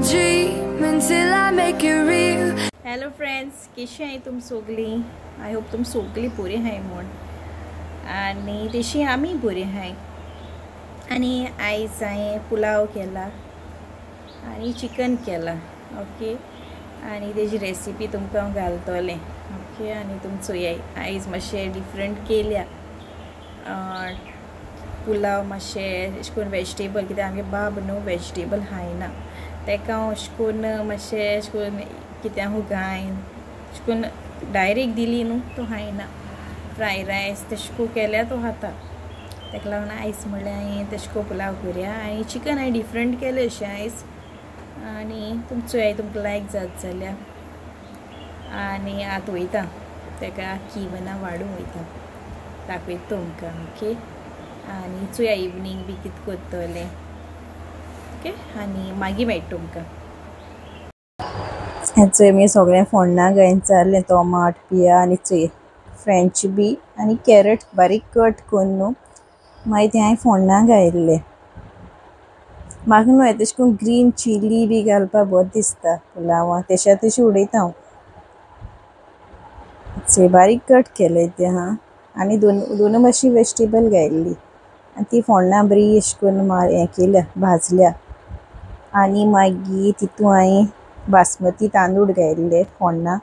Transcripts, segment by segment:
I'll dream until I make it real. Hello friends, कशी आहे तुम सगळी? I hope तुम सगळी बरी आहाय म्हूण आनी तशी आमी बरी आहाय. आनी आयज हांवें पुलाव केला आनी चिकन केला. ओके, आनी तेजी रेसिपी तुमकां हांव घालतलें. ओके, आनी तुम चोयाय आयज मातशें डिफरंट केल्या. पुलाव मातशें अशें करून वेजिटेबल, कित्याक आमगे बाब न्हू वेजिटेबल खायना, तेका हांव अशें करून मातशें अशें करून कित्याकू घायन अशें करून डायरेक्ट दिली न्हू तो खायना. फ्राय रायस तशें करून केल्यार तो खाता. तेका लागून आयज म्हणल्यार हांवें तशें करून पुलाव करया. आनी चिकन हांवें डिफरंट केलें अशें आयज. आनी तुम चोयाय तुमकां लायक जात जाल्यार. आनी आतां वयता तेका किवना वाडूंक वयता, दाखयता तुमकां. ओके, आनी चोया इवनींग बी कितें करतलें. ओके, आनी मागीर मेळटा तुमकां. चोय मी सगळें फोण्णां घायन जालें, टोमाट बिया आनी चोय फ्रेंच बी आनी कॅरट बारीक कट करून न्हू मागीर तें हांवें फोण्णां घायल्लें. म्हाका न्हू तशें करून ग्रीन चिली बी घालपाक बरें दिसता पुलावां, तशें तशें उडयता हांव. चोय बारीक कट केलें तें हां. आनी दोनूय मातशी वेजिटेबल घायल्ली आनी ती फोण्णां बरी अशें करून हें केल्या, भाजल्या. आनी मागीर तितून हांवें बासमती तांदूळ घायल्ले फोण्णां,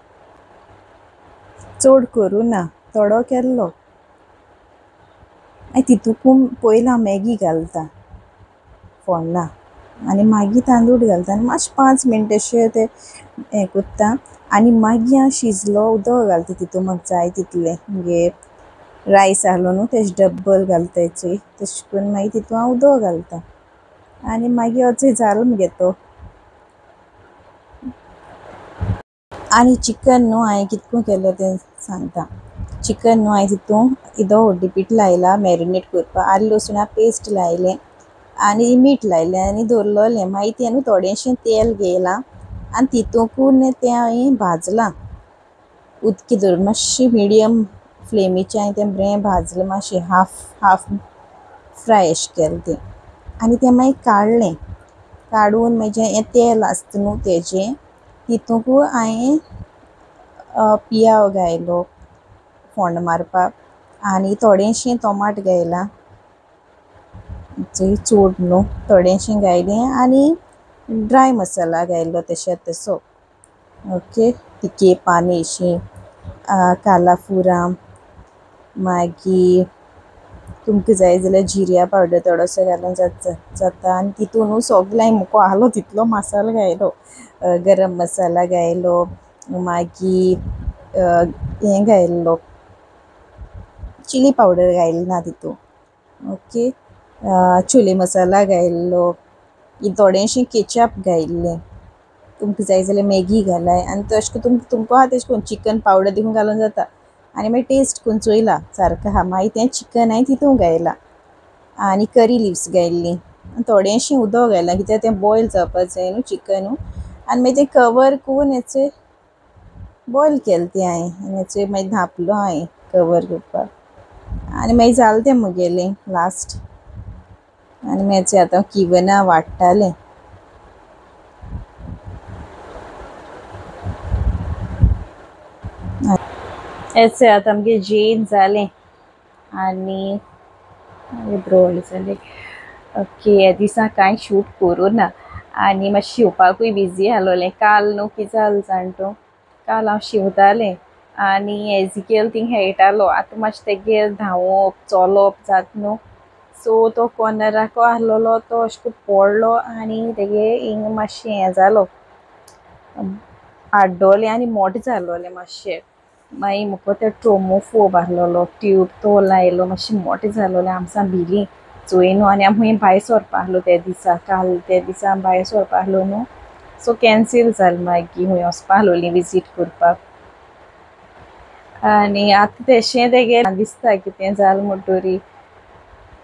चड करूं ना, थोडो केल्लो. आनी तितूकून पयलीं हांव मॅगी घालता फोण्णां आनी मागीर तांदूळ घालता आनी मातशें 5 मिनट अशें तें हें करता. आनी मागीर हांव शिजलो उदक घालता तितून, म्हाका जाय तितलें. मगे रायस आहलो न्हू तेजे डब्बल घालता चोय, तशें करून मागीर तितून हांव उदक घालता. आनी मागीर अचय जालो मगे तो. आनी चिकन न्हू हांवें कितको केलें तें सांगता. चिकन न्हू हांवें तितून येदो व्हडली पीठ लायला मॅरिनेट करपाक, आलें लसणा पेस्ट लायलें आनी मीठ लायलें आनी दवरलें. मागीर तें न्हू थोडेंशें तेल घेयलां आनी तितूंकून तें हांवें भाजलां उदकी धरून, मातशें मिडियम फ्लेमीचें हांवें तें बरें भाजलें, मातशें हाफ हाफ फ्राय अशें केलें तें. आनी तें मागीर काडलें, काडून मागीर हें तेल आसता न्हू तेजें तितूंकूय हांवें पियाव घायलो फोण्ण मारपाक आनी थोडेंशें टोमाट घायलां, चड न्हू थोडेंशें घायलें. आनी ड्राय मसाला घायलो तशें तसो. ओके, तिके पानेशी, कालाफुरां, मागीर तुमकां जाय जाल्यार जिऱ्या पावडर थोडोसो घालून जाता. आनी तितून न्हू सगळें हांवें मुको आहलो तितलो मसालो घायलो, गरम मसाला घायलो, मागीर हें घायल्लो चिली पावडर घायली ना तितून. ओके, छोले मसाला घायल्लो, थोडेंशें केचप घायल्लें. तुमकां जाय जाल्यार मॅगी घालाय. आनी तशें करून तुमकां आहा तशें करून चिकन पावडर देखून घालून जाता. आनी मागीर टेस्ट करून चोयला सारको आहा, मागीर तें चिकन हांवें तितून घायलां आनी करी लिव्स घायल्ली आनी थोडेंशें उदक घायलां, कित्याक तें बॉयल जावपाक जाय न्हू चिकन. आनी मागीर तें कवर करून हेचें बॉयल केलें तें हांवें. आनी हेचें मागीर धांपलो हांवें कवर करपाक. आनी मागीर जालें तें म्हगेलें लास्ट. आनी मागीर आतां किवना वाडटालें. हेचें आतां आमगें जेन जालें आनी ब्रोड जालें. ओके, ह्या दिसा कांय शूट करूं ना आनी मातशें शिंवपाकूय बिजी आसलोलें. काल न्हू कितें जालें जाण तूं, काल हांव शिंवतालें आनी एजिकेल थिंग खेळटालो. आतां मातशें तेगेर धांवप चलप जाता न्हू, सो तो कॉर्नराको आहलोलो तो अशें करून पडलो आनी तेगे हिंगा मातशें हें जालो, आड्डोलें आनी मोटें जालोलें मातशें. मागीर म्हाका ते ट्रोमोफोब आहलोलो ट्यूब तो लायलो, मातशें मोटें जालोलें. आमसां भिली चोय न्हू. आनी आमी भायर सरपा आहलो त्या दिसा, काल त्या दिसा आमी भायर सरपा आहलो न्हू, सो कॅन्सील जालें. मागीर खूंय वचपा आहलोलीं विजीट करपाक. आनी आतां तेशें तेगे दिसता कितें जालें म्हणटरी,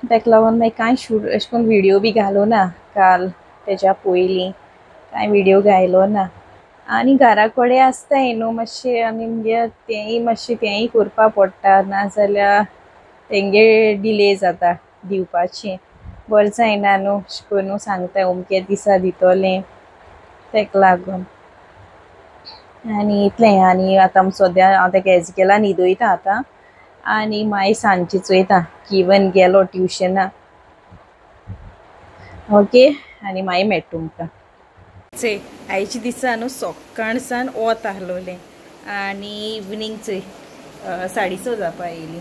तेका लागून मागीर कांय शूट अशें करून व्हिडियो बी घालूं ना. काल तेज्या पयलीं कांय व्हिडियो घायलो ना. आनी घरा कडेन आसताय न्हू मातशें, आनी मगे तेंय मातशें तेंय करपा पडटा, नाजाल्यार तेंगे डिले जाता दिवपाचें. बरें जायना न्हू अशें करून सांगता अमके दिसा दितलें. तेका लागून. आनी इतलें. आनी आतां सद्या हांव तेका एजिकेला न्हिदयता आतां आनी मागीर सांजची चोयता किवन गेलो ट्युशना. ओके आनी मागीर मेळटा तुमकां. चोय आयच्या दिसा न्हू सकाळ सान वत आहलोलें आनी इवनींग चोय 6:30 जावपा येयली.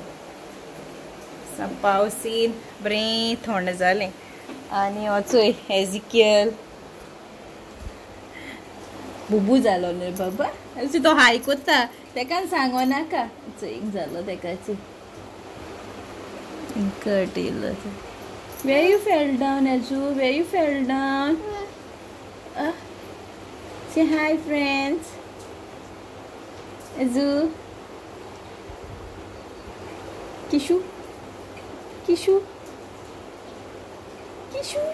पावसीन बरें थंड जालें. आनी हो चोय एजिकियल बुबू जालो न्हय बाबा, तो हाय कोत्ता तेका सांगो नाका. चोय जालो तेका चोय कट येयलो. Where you fell down, Ezu? Where you fell down? Say hi, friends. Ezu. Kishu. Kishu. Kishu.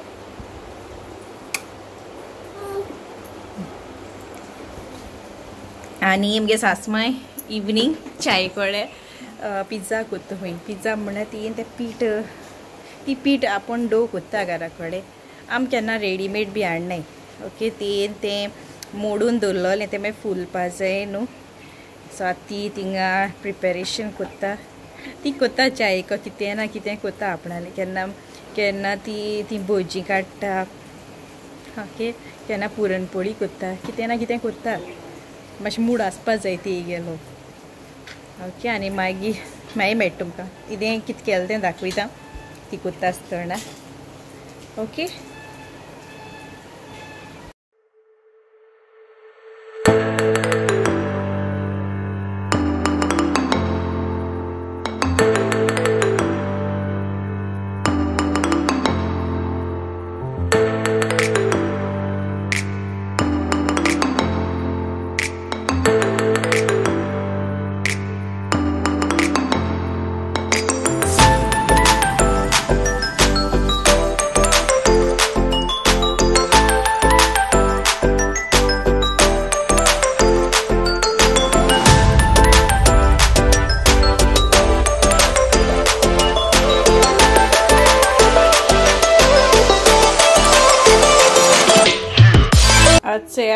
आनी मगे सासमाय इवनींग चाय कडे पिझ्झा कोत्ता खंय. पिझ्झा म्हणल्यार ती तें पीठ, ती पीठ आपूण डो कोत्ता घरा कडेन. आम केन्ना रेडीमेड बी हाडनाय. ओके ती तें मोडून दवरलें तें मागीर फुलपा जाय न्हू. सो आतां ती थिंगा प्रिपेरेशन कोत्ता. ती कोत्ता चाय कितें ना कितें कोत्ता आपणालें. केन्ना केन्ना ती ती भजी काडटा. ओके केन्ना पुरणपोळी कोत्ता, कितें ना कितें कोत्ता. मातशें मूड आसपा जाय ती गेलो. ओके आनी मागीर मागीर मेळटा तुमकां कितें कितें केलें तें दाखयता ती कोत्ता आसतना. ओके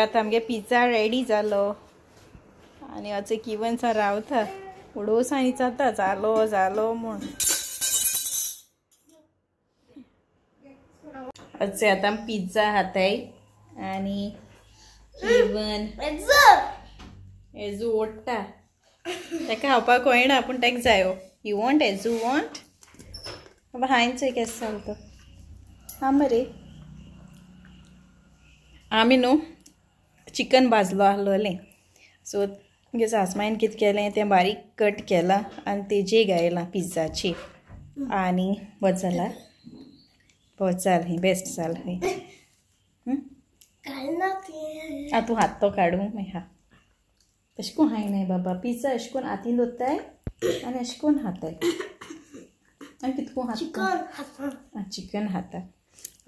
आतां आमगे पिझ्झा रेडी जालो. आनी अचें किवन सा रावता उडोवसा विचारता जालो जालो म्हूण. अचें आतां पिझ्झा खाताय आनी किवन एजू ओडटा. तेका खावपाक कळना पूण तेका जायो. You want Ezu want? बाबा हांवें चोय केसो जालो तो. हा मरे आमी न्हू चिकन भाजलो आहलोलें. सो मगे सासमायन कितें केलें तें बारीक कट केलां आनी तेजे घायलां पिझ्झाचे. आनी बरें जाला, बरें जालें, बेस्ट जालें. आं तूं हात तो काडूं मागीर. हा तशें कोण खायनाय बाबा पिझ्झा, अशें कोण हातीन दवरताय आनी अशें कोण खाताय. आनी कितें कोण खाता? चिकन खाता.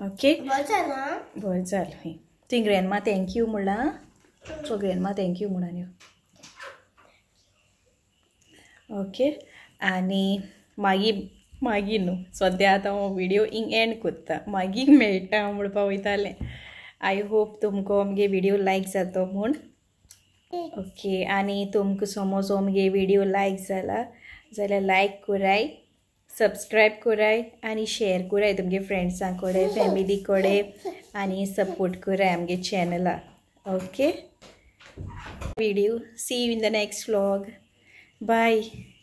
ओके बरें जालें. तुवें ग्रॅन्डमा thank you म्हणलां? सो ग्रॅन्डमा thank you म्हणून यो. ओके आनी मागीर मागीर न्हू सद्या आतां हांव व्हिडियो हिंग एंड कोत्ता, मागीर मेळटा म्हणपा वयतालें. I hope तुमकां आमगे व्हिडियो लायक जातो म्हूण. ओके आनी तुमकां समज आमगे व्हिडियो लायक जाला जाल्यार लायक कराय, सबस्क्रायब कराय आनी शेअर कराय तुमगे फ्रेंड्सां कडेन, फॅमिली कडेन आनी सपोर्ट कराय आमगे चॅनला. Okay video, see you in the next vlog. Bye.